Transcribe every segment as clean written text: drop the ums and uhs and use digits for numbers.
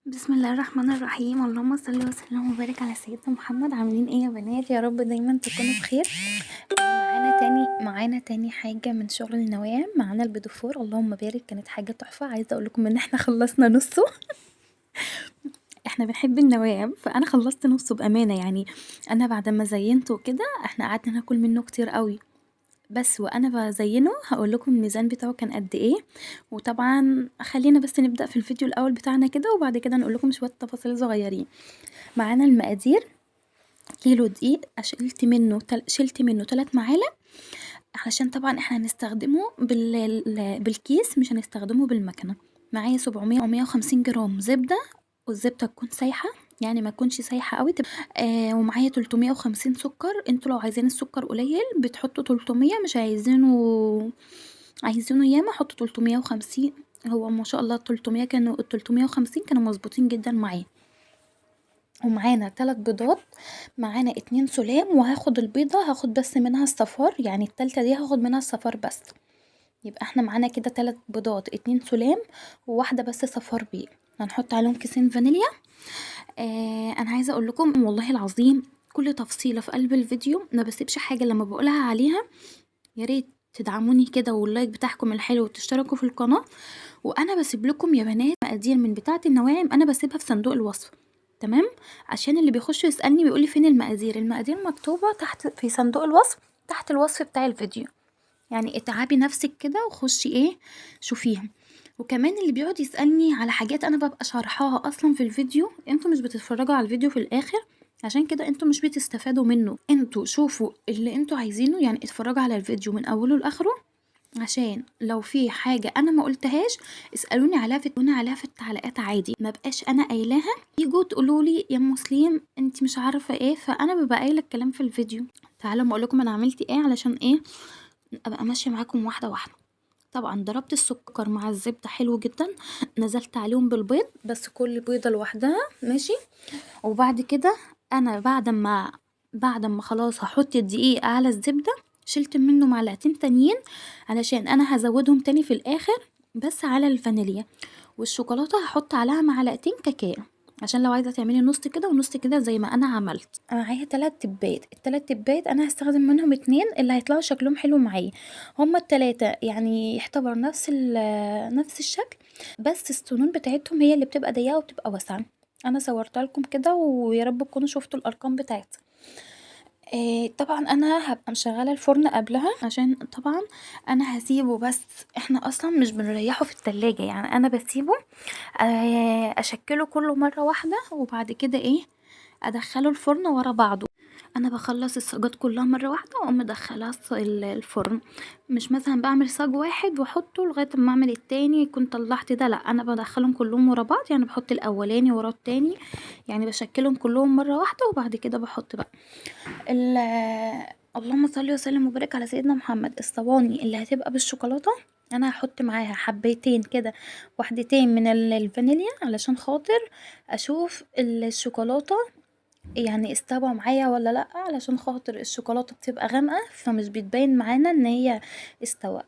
بسم الله الرحمن الرحيم. اللهم صل وسلم وبارك على سيدنا محمد. عاملين ايه يا بنات؟ يا رب دايما تكونوا بخير. معانا تاني حاجة من شغل النواعم، معانا البيدوفور. اللهم بارك، كانت حاجة تحفة. عايزة اقولكم ان احنا خلصنا نصه. احنا بنحب النواعم، فانا خلصت نصه بأمانة. انا بعد ما زينته كده احنا قعدنا ناكل منه كتير قوي، بس وانا بزينه هقول لكم الميزان بتاعه كان قد ايه. وطبعا خلينا بس نبدأ في الفيديو الاول بتاعنا كده، وبعد كده نقول لكم شوية تفاصيل صغيرين. معانا المقادير: كيلو دقيق شلت منه 3 معالق، علشان طبعا احنا هنستخدمه بالكيس، مش هنستخدمه بالمكنة. معايا 750 جرام زبدة، والزبدة تكون سايحة، يعني ما تكونش سايحة قوي. ومعايا 350 سكر. انتوا لو عايزين السكر قليل بتحطوا 300، مش عايزينه ياما حطوا 350. هو ما شاء الله 300 كانوا، 350 كانوا مظبوطين جدا معايا. ومعانا 3 بيضات، معانا 2 سلام، وهاخد البيضة هاخد بس منها الصفار، يعني التالتة دي هاخد منها الصفار بس. يبقى احنا معانا كده 3 بيضات، 2 سلام، وواحدة بس صفار بيض. هنحط عليهم كيسين فانيليا. انا عايزة اقول لكم والله العظيم كل تفصيلة في قلب الفيديو ما بسيبش حاجة لما بقولها عليها. يا ريت تدعموني كده واللايك بتاعكم الحلو وتشتركوا في القناة. وانا بسيب لكم يا بنات مقادير من بتاعة النواعم، انا بسيبها في صندوق الوصف، تمام؟ عشان اللي بيخش يسألني بيقولي فين المقادير، المقادير مكتوبة تحت في صندوق الوصف، تحت الوصف بتاع الفيديو. اتعبي نفسك كده وخشي شوفيها. وكمان اللي بيقعد يسألني على حاجات انا ببقى شرحاها اصلا في الفيديو، انتوا مش بتتفرجوا على الفيديو في الاخر، عشان كده انتوا مش بتستفادوا منه. انتوا شوفوا اللي انتوا عايزينه، اتفرجوا على الفيديو من اوله لاخره، عشان لو في حاجة انا ما قلتهاش اسألوني عليها في التعليقات عادي، ما بقاش انا قايلاها يجوا تقولوا لي يا ام سليم انت مش عارفة ايه، فانا ببقى قايلة الكلام في الفيديو. تعالوا ما اقول لكم انا عملت ايه علشان ابقى ماشية معاكم واحدة واحدة. طبعا ضربت السكر مع الزبدة حلو جدا، نزلت عليهم بالبيض بس كل بيضة لوحدها، ماشي. وبعد كده انا بعد ما خلاص هحط الدقيق على الزبدة، شلت منه معلقتين تانيين علشان انا هزودهم تاني في الاخر بس على الفانيليا. والشوكولاتة هحط عليها معلقتين كاكاو، عشان لو عايزة تعملي نص كده ونص كده زي ما انا عملت. انا معايا 3 تبات، التلات تبات انا هستخدم منهم 2 اللي هيطلعوا شكلهم حلو معايا. هما التلاتة يعتبر نفس الشكل، بس السنون بتاعتهم هي اللي بتبقى ضيقة وبتبقى واسعة. انا صورتها لكم كده ويا رب تكونوا شفتوا الارقام بتاعتها. طبعا انا هبقى مشغله الفرن قبلها، عشان طبعا انا هسيبه، بس احنا اصلا مش بنريحه في التلاجة، انا بسيبه، اشكله كله مره واحده، وبعد كده ادخله الفرن ورا بعضه. انا بخلص الصاجات كلها مره واحده واقوم مدخلها الفرن، مش مثلا بعمل صاج واحد واحطه لغايه اما اعمل التاني يكون طلعت ده، لا انا بدخلهم كلهم ورا بعض، بحط الاولاني ورا التاني، بشكلهم كلهم مره واحده، وبعد كده بحط بقى اللهم صل وسلم وبارك على سيدنا محمد. الصواني اللي هتبقى بالشوكولاته انا هحط معاها حبيتين كده، واحدتين من الفانيليا، علشان خاطر اشوف الشوكولاته استوى معايا ولا لا، علشان خاطر الشوكولاته بتبقى غامقه فمش بتبين معانا ان هي استوى.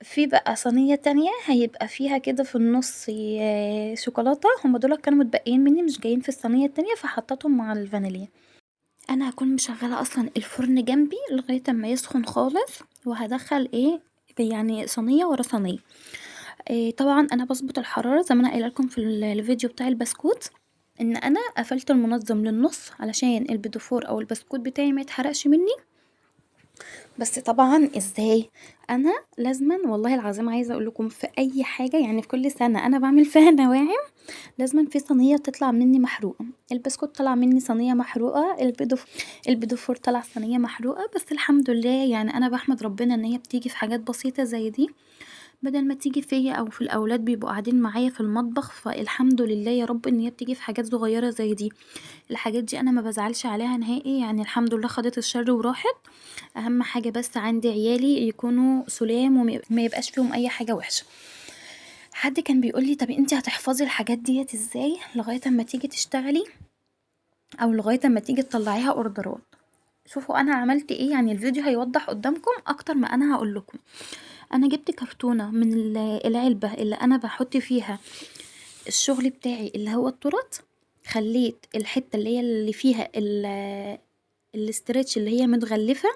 في بقى صينيه تانية هيبقى فيها كده في النص شوكولاته، هما دول كانوا متبقيين مني مش جايين في الصينيه التانية، فحطيتهم مع الفانيليا. انا هكون مشغله اصلا الفرن جنبي لغايه اما يسخن خالص، وهدخل صينيه ورا صينيه. طبعا انا بظبط الحراره زي ما انا قايله لكم في الفيديو بتاع البسكوت، ان انا قفلت المنظم للنص علشان البيدوفور او البسكوت بتاعي ما يتحرقش مني. بس طبعا ازاي؟ انا لازما والله العظيم عايزه اقول لكم في اي حاجه، في كل سنه انا بعمل فيها نواعم لازما في صينيه تطلع مني محروقه. البسكوت طلع مني صينيه محروقه، البيدوفور طلع صينيه محروقه، بس الحمد لله انا بحمد ربنا ان هي بتيجي في حاجات بسيطه زي دي، بدل ما تيجي فيا او في الاولاد بيبقوا قاعدين معايا في المطبخ. فالحمد لله يا رب ان هي بتيجي في حاجات صغيره زي دي. الحاجات دي انا ما بزعلش عليها نهائي، الحمد لله خدت الشر وراحت. اهم حاجه بس عندي عيالي يكونوا سلام وما يبقاش فيهم اي حاجه وحشه. حد كان بيقول لي طب انتي هتحفظي الحاجات ديت ازاي لغايه اما تيجي تشتغلي او لغايه اما تيجي تطلعيها اوردرات؟ شوفوا انا عملت ايه، الفيديو هيوضح قدامكم اكتر ما انا هقول لكم. انا جبت كرتونه من العلبه اللي انا بحط فيها الشغل بتاعي اللي هو التورت، خليت الحتة اللي هي اللي فيها ال stretch اللي هي متغلفة،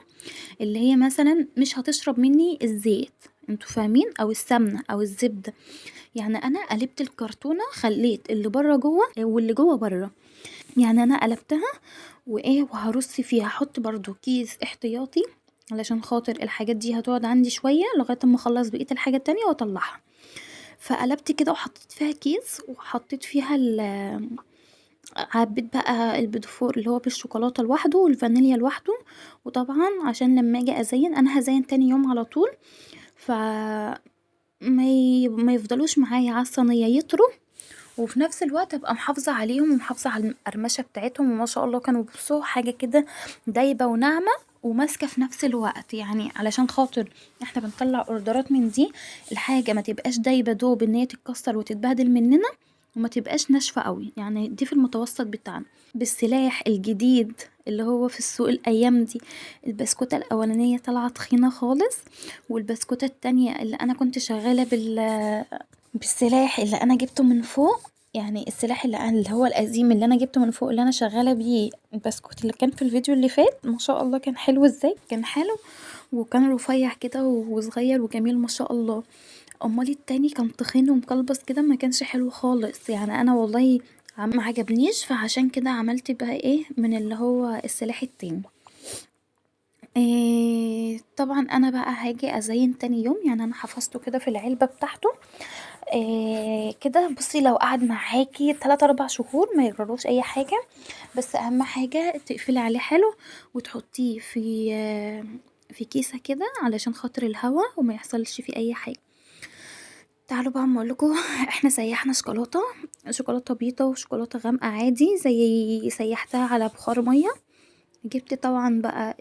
اللي هي مثلا مش هتشرب مني الزيت، انتوا فاهمين، او السمنة او الزبدة. يعني انا قلبت الكرتونة، خليت اللي برا جوه واللي جوه برا، يعني انا قلبتها وايه، وهرص فيها. هحط برضو كيس احتياطي علشان خاطر الحاجات دي هتقعد عندي شوية لغاية اما اخلص بقية الحاجة التانية واطلعها. فقلبت كده وحطيت فيها كيس، وحطيت فيها عبيت بقى البيتفور اللي هو بالشوكولاتة لوحده والفانيليا لوحده. وطبعا عشان لما اجي ازين، انا هزين تاني يوم على طول، ف ما يفضلوش معايا على الصينية يطروا، وفي نفس الوقت ابقى محافظة عليهم ومحافظة على القرمشة بتاعتهم. وما شاء الله كانوا بصوا حاجة كده دايبة وناعمة وماسكة في نفس الوقت. يعني علشان خاطر احنا بنطلع اوردرات من دي، الحاجة ما تبقاش دايبة دوب ان هي تتكسر وتتبهدل مننا، وما تبقاش ناشفة قوي، يعني دي في المتوسط بتاعنا. بالسلاح الجديد اللي هو في السوق الايام دي، البسكوتة الاولانية طالعة تخينة خالص، والبسكوتة التانية اللي انا كنت شغالة بالسلاح اللي انا جبته من فوق، يعني السلاح اللي هو القديم اللي انا جبته من فوق اللي انا شغالة بيه البسكوت اللي كان في الفيديو اللي فات، ما شاء الله كان حلو ازاي، كان حلو وكان رفيع كده وصغير وجميل ما شاء الله. امال التاني كان تخين ومقلبص كده، ما كانش حلو خالص، يعني انا والله ما عجبنيش، فعشان كده عملت بقى ايه من اللي هو السلاح التاني. طبعا انا بقى هاجي ازين تاني يوم، يعني انا حفظته كده في العلبة بتاعته. كده بصي لو قعد معاكي 3-4 شهور ما يجرالوش اي حاجة، بس اهم حاجة تقفلي عليه حلو وتحطيه في كيسة كده علشان خاطر الهوا وما يحصلش فيه اي حاجة. تعالوا بقى اما اقول لكم احنا سيحنا شوكولاتة، شوكولاتة بيضة وشوكولاتة غامقة عادي زي سيحتها على بخار مية. جبت طبعا بقى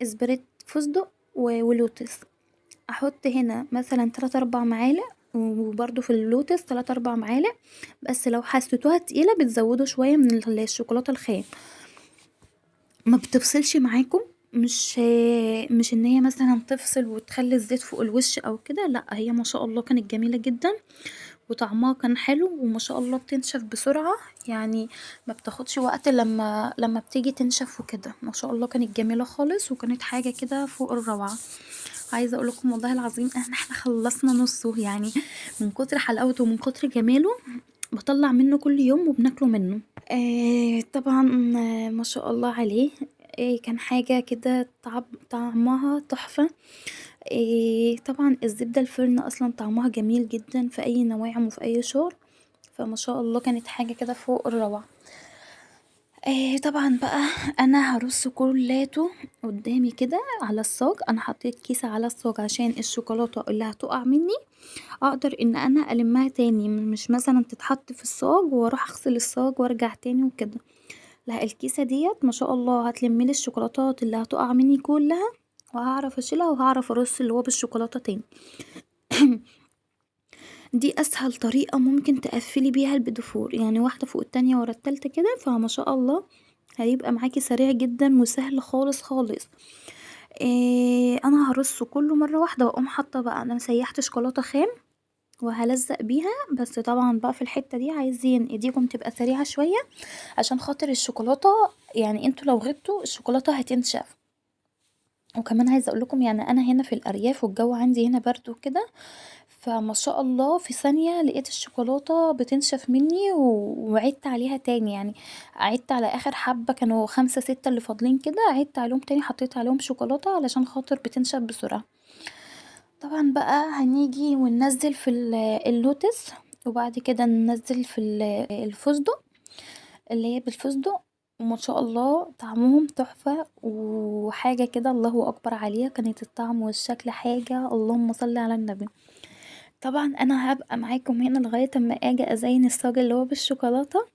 spread فستق ولوتس، احط هنا مثلا 3-4 معالق، وبرده في اللوتس 3-4 معالق، بس لو حسيتوها تقيلة بتزودوا شوية من الشوكولاتة الخام، ما بتفصلش معاكم، مش ان هي مثلا تفصل وتخلي الزيت فوق الوش او كده، لا هي ما شاء الله كانت جميلة جدا وطعمها كان حلو، وما شاء الله بتنشف بسرعة، يعني ما بتاخدش وقت لما بتيجي تنشف وكده. ما شاء الله كانت جميلة خالص، وكانت حاجة كده فوق الروعة. عايزة اقول لكم والله العظيم ان احنا خلصنا نصه، يعني من كتر حلاوته ومن كتر جماله بطلع منه كل يوم وبناكله منه. طبعا ما شاء الله عليه، كان حاجة كده طعمها تحفة. طبعا الزبدة الفرن اصلا طعمها جميل جدا في اي نواعم وفي اي شغل، فما شاء الله كانت حاجة كده فوق الروعة. طبعا بقى انا هرص كلاته قدامي كده على الصاج، انا حطيت كيسة على الصاج عشان الشوكولاتة اللي هتقع مني اقدر ان انا المها تاني، مش مثلا تتحط في الصاج واروح اغسل الصاج وارجع تاني وكده، لا الكيسة ديت ما شاء الله هتلملي الشوكولاتات اللي هتقع مني كلها، وهعرف اشيلها وهعرف ارص اللي هو بالشوكولاتة تاني. دي اسهل طريقة ممكن تقفلي بيها البيتفور، يعني واحدة فوق التانية ورا التالتة كده، فما شاء الله هيبقى معاكي سريع جدا وسهل خالص خالص. انا هرصه كله مرة واحدة واقوم حاطة بقى، انا سيحت شوكولاتة خام وهلزق بيها، بس طبعا بقى في الحتة دي عايزين ايديكم تبقى سريعة شوية عشان خاطر الشوكولاتة، يعني انتوا لو غبتوا الشوكولاتة هتنشف. وكمان عايزة اقول لكم انا هنا في الارياف والجو عندي هنا برد وكده، فما شاء الله في ثانية لقيت الشوكولاتة بتنشف مني وعدت عليها تاني، يعني عدت على اخر حبة كانوا 5 6 اللي فاضلين كده، عدت عليهم تاني حطيت عليهم شوكولاتة علشان خاطر بتنشف بسرعة. طبعا بقى هنيجي وننزل في اللوتس، وبعد كده ننزل في الفستق اللي هي بالفستق، وما شاء الله طعمهم تحفة وحاجة كده الله أكبر عليها، كانت الطعم والشكل حاجة اللهم صل على النبي. طبعا أنا هبقى معاكم هنا لغاية اما اجي ازين الصاج اللي هو بالشوكولاتة.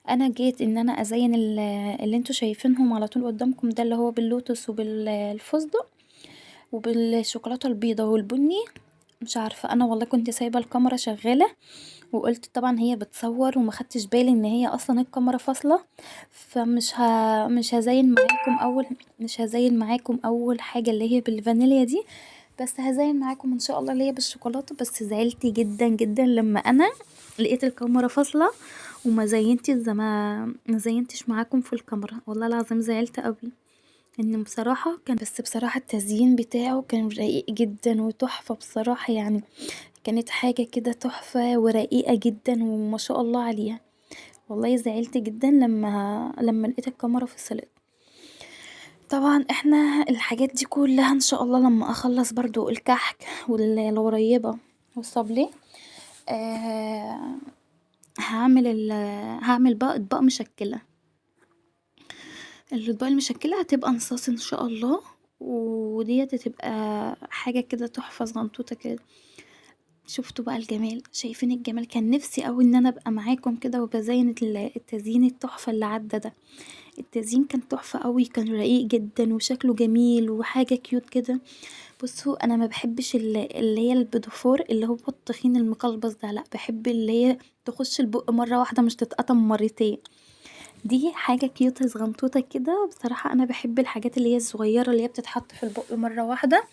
انا جيت ان انا ازين اللي انتوا شايفينهم على طول قدامكم ده اللي هو باللوتس وبالفستق وبالشوكولاتة البيضة والبني، مش عارفة انا والله كنت سايبة الكاميرا شغالة وقلت طبعا هي بتصور وما خدتش بالي ان هي اصلا الكاميرا فاصلة، فمش مش هزين معاكم اول، مش هزين معاكم اول حاجة اللي هي بالفانيليا دي، بس هزين معاكم ان شاء الله اللي هي بالشوكولاتة. بس زعلت جدا جدا لما انا لقيت الكاميرا فاصلة و مزينتش زي ما مزينتش معاكم في الكاميرا والله العظيم زعلت اوي ان بصراحة كان بس بصراحة التزيين بتاعه كان رقيق جدا و تحفة بصراحة يعني كانت حاجة كده تحفة و رقيقة جدا و ما شاء الله عليها والله زعلت جدا لما لقيت الكاميرا فصلت. طبعا احنا الحاجات دي كلها ان شاء الله لما اخلص برضو الكحك و الغريبة و الصابليه هعمل بقى اطباق مشكلة. الأطباق المشكلة هتبقى انصاص ان شاء الله و ديت هتبقى حاجة كده تحفة زغنطوطة كده. شوفتوا بقى الجمال، شايفين الجمال؟ كان نفسي اوي ان أنا أبقى معاكم كده و بزين التزيين التحفة اللي عدى ده. التزيين كان تحفة اوي، كان رقيق جدا و شكله جميل و حاجة كيوت كده. بصوا أنا مبحبش اللي هي البيتيفور اللي هو التخين المقلبز ده، لا بحب اللي هي تخش البُق مرة واحدة مش تتقطم مرتين. دي حاجة كيوتة زغنطوطة كده. بصراحة أنا بحب الحاجات اللي هي الصغيرة اللي هي بتتحط في البُق مرة واحدة،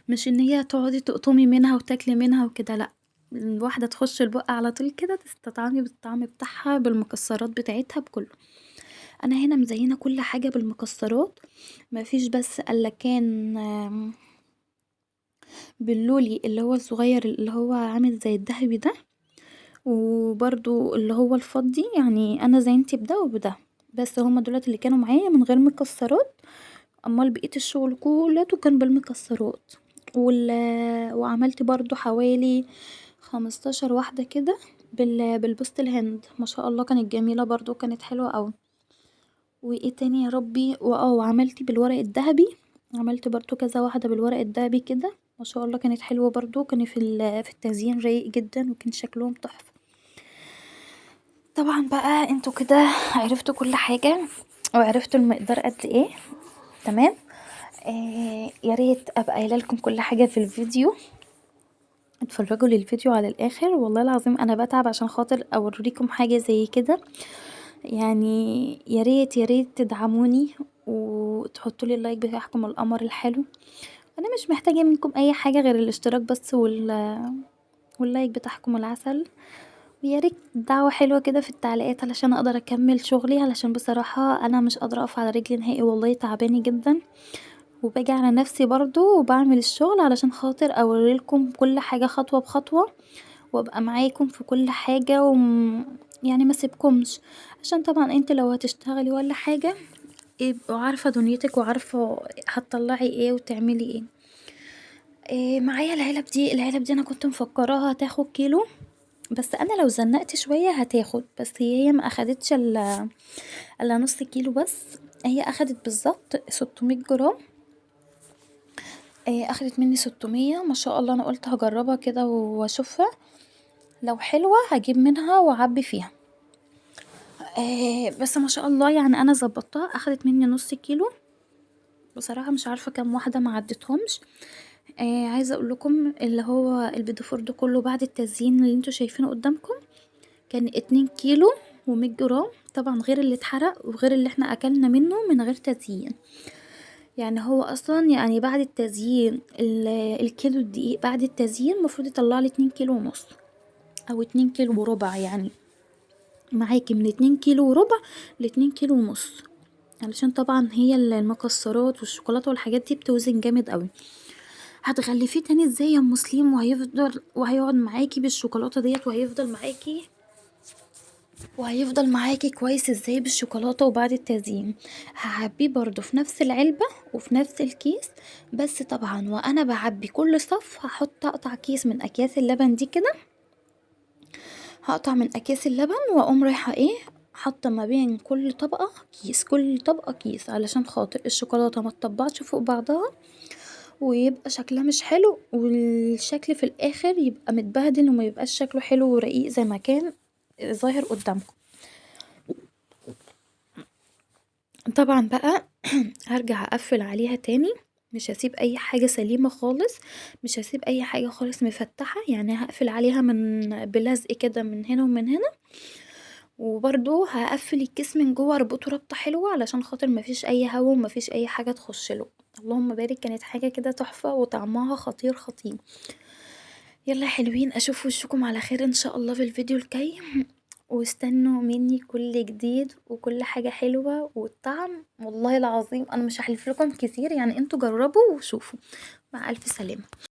مش ان هي تقعدي تقطمي منها و تاكلي منها و كده، لا الواحدة تخش البُق على طول كده تستطعمي بالطعم بتاعها بالمكسرات بتاعتها بكله. أنا هنا مزينة كل حاجة بالمكسرات، مفيش بس الا كان باللولي اللي هو الصغير اللي هو عامل زي الدهبي ده، و برضو اللي هو الفضي. يعني أنا زينت بده و بده بس، هما دولت اللي كانوا معايا من غير مكسرات. امال بقية الشغل كلته كان بالمكسرات. و عملت برضو حوالي خمستاشر واحدة كده بالجوز الهند، ما شاء الله كانت جميلة برضو و كانت حلوة اوي. و ايه تاني ياربي؟ و عملت بالورق الدهبي، عملت برضو كذا واحدة بالورق الدهبي كده ما شاء الله كانت حلوة برضو، كان في التزيين رايق جدا و كان شكلهم تحفة. طبعا بقى انتوا كده عرفتوا كل حاجة و عرفتوا المقدار قد ايه، تمام؟ ياريت ابقى قايلالكم كل حاجة في الفيديو. اتفرجوا للفيديو على الاخر، والله العظيم أنا بتعب عشان خاطر اوريكم حاجة زي كده. يعني ياريت ياريت تدعموني و تحطولي اللايك بتاعكم القمر الحلو. أنا مش محتاجة منكم اي حاجة غير الاشتراك بس و اللايك بتاعكم العسل، و ياريت دعوة حلوة كده في التعليقات عشان اقدر اكمل شغلي، عشان بصراحة أنا مش قادرة اقف على رجلي نهائي والله تعبانة جدا، و باجي على نفسي برضو و بعمل الشغل عشان خاطر اوريلكم كل حاجة خطوة بخطوة و أبقى معاكم في كل حاجة و يعني مسيبكمش، عشان طبعا انتي لو هتشتغلي ولا حاجة يبقى عارفة دنيتك و عارفة هتطلعي ايه و تعملي ايه. معايا العلب دي، العلب دي أنا كنت مفكراها هتاخد كيلو، بس أنا لو زنقت شوية هتاخد، بس هي ما اخدتش الا نص كيلو بس. هي اخدت بالظبط 600 جرام، اخدت مني 600 ما شاء الله. أنا قولت هجربها كده و اشوفها لو حلوة هجيب منها و اعبي فيها. بس ما شاء الله يعني أنا ظبطتها، اخدت مني نص كيلو. بصراحة مش عارفة كام واحدة معدتهمش. عايزة اقولكم اللي هو البيتيفور ده كله بعد التزيين اللي انتوا شايفينه قدامكم كان 2 كيلو ومية جرام، طبعا غير اللي اتحرق و غير اللي احنا اكلنا منه من غير تزيين. يعني هو اصلا يعني بعد التزيين الكيلو الدقيق بعد التزيين المفروض يطلعلي 2 كيلو ونص او 2 كيلو وربع، يعني معاكي من 2 كيلو وربع لاتنين كيلو ونص، علشان طبعا هي المكسرات والشوكولاتة والحاجات دي بتوزن جامد اوي. هتغلفيه تاني ازاي يا ام سليم وهيفضل وهيقعد معاكي بالشوكولاتة ديت، وهيفضل معاكي كويس ازاي بالشوكولاتة وبعد التزيين؟ هعبيه برضو في نفس العلبة وفي نفس الكيس، بس طبعا وانا بعبي كل صف هحط اقطع كيس من اكياس اللبن دي كده، هقطع من اكياس اللبن واقوم رايحة ايه حاطة ما بين كل طبقة كيس، كل طبقة كيس، علشان خاطر الشوكولاتة ما تطبعش فوق بعضها ويبقى شكلها مش حلو، والشكل في الاخر يبقى متبهدل وما يبقاش شكله حلو ورقيق زي ما كان ظاهر قدامكم. طبعا بقى هرجع اقفل عليها تاني، مش هسيب اي حاجة سليمة خالص، مش هسيب اي حاجة خالص مفتحة، يعني هقفل عليها بلزق كده من هنا ومن هنا، وبرضو هقفل الكيس من جوه، اربطه ربطة حلوة علشان خاطر مفيش اي هوا ومفيش اي حاجة تخشله. اللهم بارك، كانت حاجة كده تحفة وطعمها خطير خطير. يلا يا حلوين، اشوف وشكم على خير ان شاء الله في الفيديو الجاي، واستنوا مني كل جديد و كل حاجة حلوة و الطعم والله العظيم أنا مش هحلفلكم كتير، يعني انتو جربوا و شوفوا. مع الف سلامة.